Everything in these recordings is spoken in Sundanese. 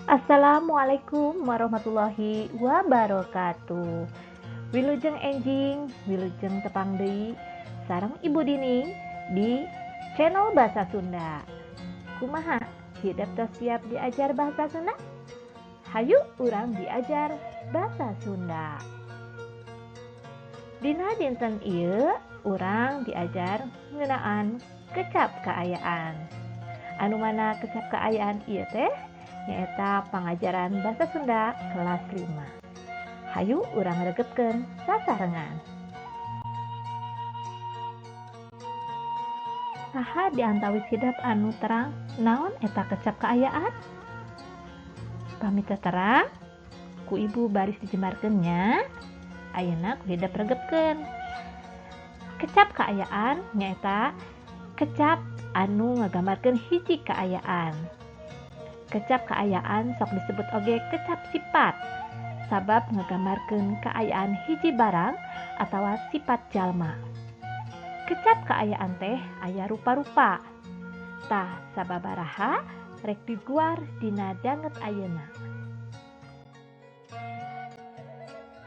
Assalamualaikum warahmatullahi wabarakatuh. Wilujeng enjing, wilujeng tepang deui sareng Ibu Dini di channel Bahasa Sunda. Kumaha, hidep tos siap diajar bahasa Sunda? Hayu urang diajar bahasa Sunda. Dina dinten ieu urang diajar ngeunaan kecap kaayaan. Anu mana kecap kaayaan ieu teh? Nyaeta pangajaran bahasa Sunda kelas 5. Hayu urang regepkeun sasarengan. Saha di antawis hidep anu terang naon eta kecap kaayaan? Pami teu terang, ku ibu baris dijembarkeun nya. Ayeuna ku hidep regepkeun. Kecap kaayaan nyaeta kecap anu ngagambarkeun hiji kaayaan. Kecap kaayaan sok disebut oge kecap sifat, sabab ngagambarkeun kaayaan hiji barang atawa sifat jalma. Kecap kaayaan teh aya rupa-rupa. Tah sababaraha rek diguar dina danget ayeuna.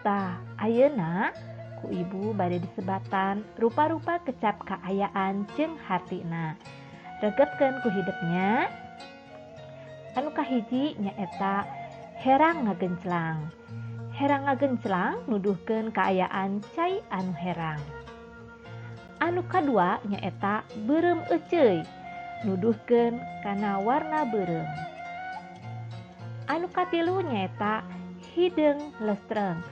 Tah ayeuna ku ibu bade disebatan rupa-rupa kecap kaayaan jeung hartina. Regepkeun ku hidepnya. Anu kahiji nyaeta herang ngagenclang. Herang ngagenclang nuduhkeun kaayaan cai anu herang. Anu kadua nyaeta beureum euceuy, nuduhkeun kana warna beureum. Anu katilu nyaeta hideung lestreng,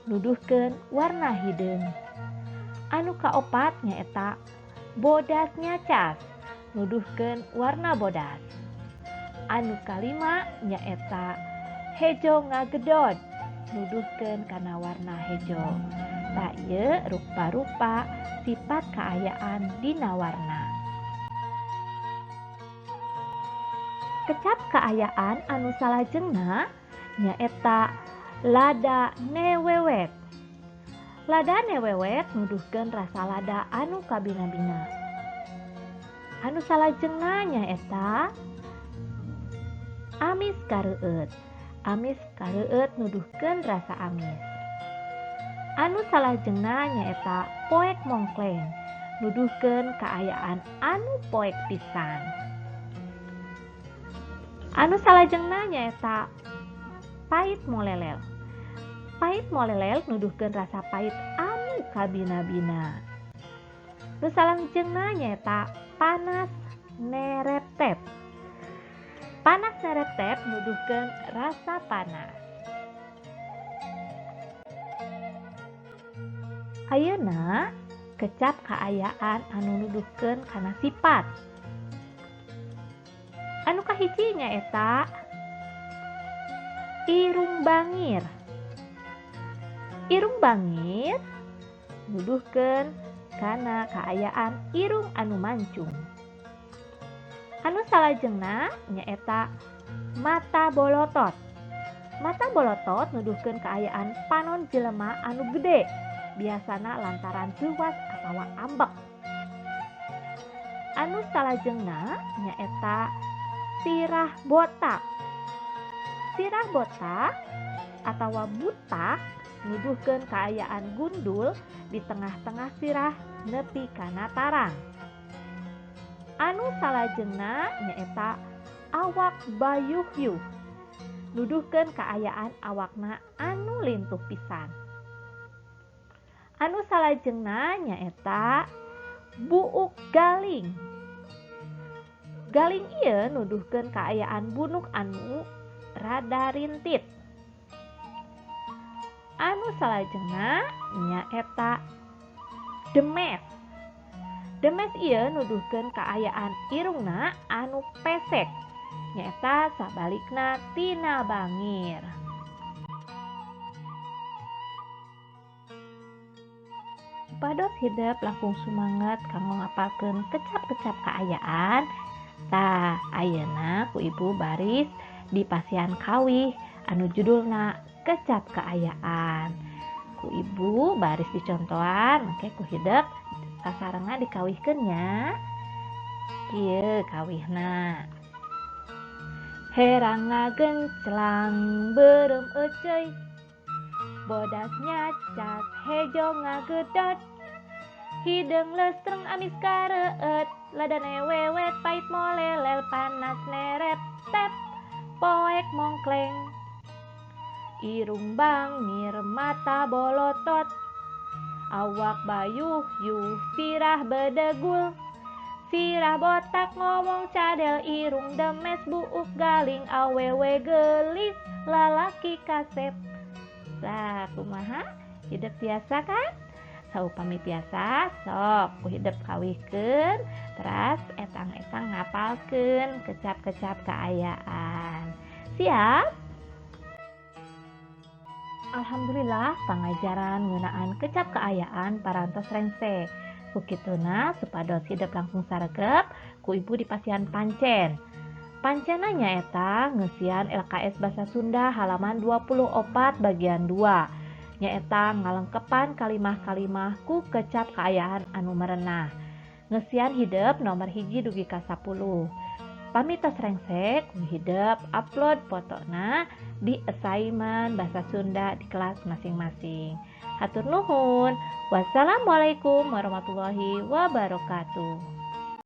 nuduhkeun warna hideung. Anu kaopat nyaeta bodas nyacas, nuduhkeun warna bodas. Anu kalima nyaeta hejo ngagedod, nuduhkeun kana warna hejo. Tah ieu rupa-rupa sifat kaayaan dina warna. Kecap kaayaan anu salajengna nyaeta lada newewet. Lada newewet nuduhkeun rasa lada anu kabina-bina. Anu salajengna nyaeta amis kareueut. Amis kareueut nuduhkeun rasa amis. Anu salajengna nyaeta poek mongkleng, nuduhkeun kaayaan anu poek pisan. Anu salajengna nyaeta pait molelel. Pait molelel nuduhkeun rasa pait anu kabina-bina. Nu salajengna nyaeta panas nereptep. Panas nereptep nuduhkeun rasa panas. Ayeuna kecap kaayaan anu nuduhkeun kana sifat. Anu kahiji nyaeta irung bangir. Irung bangir nuduhkeun kana kaayaan irung anu mancung. Anu salajengna nyaeta mata bolotot. Mata bolotot nuduhkeun kaayaan panon jelema anu gede, biasana lantaran teuwas atawa ambek. Anu salajengna nyaeta sirah botak. Sirah botak atawa butak nuduhkeun kaayaan gundul di tengah-tengah sirah nepi kana tarang. Anu salajengna nyaeta awak bayuhyuh, nuduhkeun kaayaan awakna anu lintuh pisan. Anu salajengna nyaeta buuk galing. Galing ieu nuduhkeun kaayaan bunuk anu rada rintit. Anu salajengna nyaeta demes. Demes ieu nuduhkeun kaayaan irungna anu pesek, nyaeta sabalikna tina bangir. Supados hidep langkung sumanget kanggo ngapalkeun kecap-kecap kaayaan. Tah ayeuna ku ibu baris di pasian kawih anu judulna kecap kaayaan. Ku ibu baris dicontohan, engke ku hidep sasarengan dikawihkeun nya. Kieu kawihna. Herang ngagenclang beureum eceuy. Bodas nyacas hejo ngagedot. Hideung leustreng amis kareueut. Ladane wewet pait molelel panas nerep tep poek mongkleng. Irung bangir mata bolotot. Awak bayuh yuh sirah bedegul. Sirah botak ngomong cadel irung demes buuk galing awewe gelis lalaki kasep. Lah kumaha hidep tiasa kan? Saupami tiasa sok ku hidep kawihkeun teras etang-etang ngapalkeun kecap-kecap kaayaan. Siap? Alhamdulillah pangajaran ngeunaan kecap kaayaan parantos rengse. Ku kituna supados hidep langkung saregep ku ibu dipasihan pancen. Pancena nyaeta ngeusian LKS Basa Sunda halaman 24 bagian 2. Nyaeta ngalengkepan kalimah-kalimah ku kecap kaayaan anu merenah. Ngeusian hidep nomor 1 dugi ka 10. Pami tos rengse ku hidep upload fotona di assignment Bahasa Sunda di kelas masing-masing. Hatur nuhun. Wassalamualaikum warahmatullahi wabarakatuh.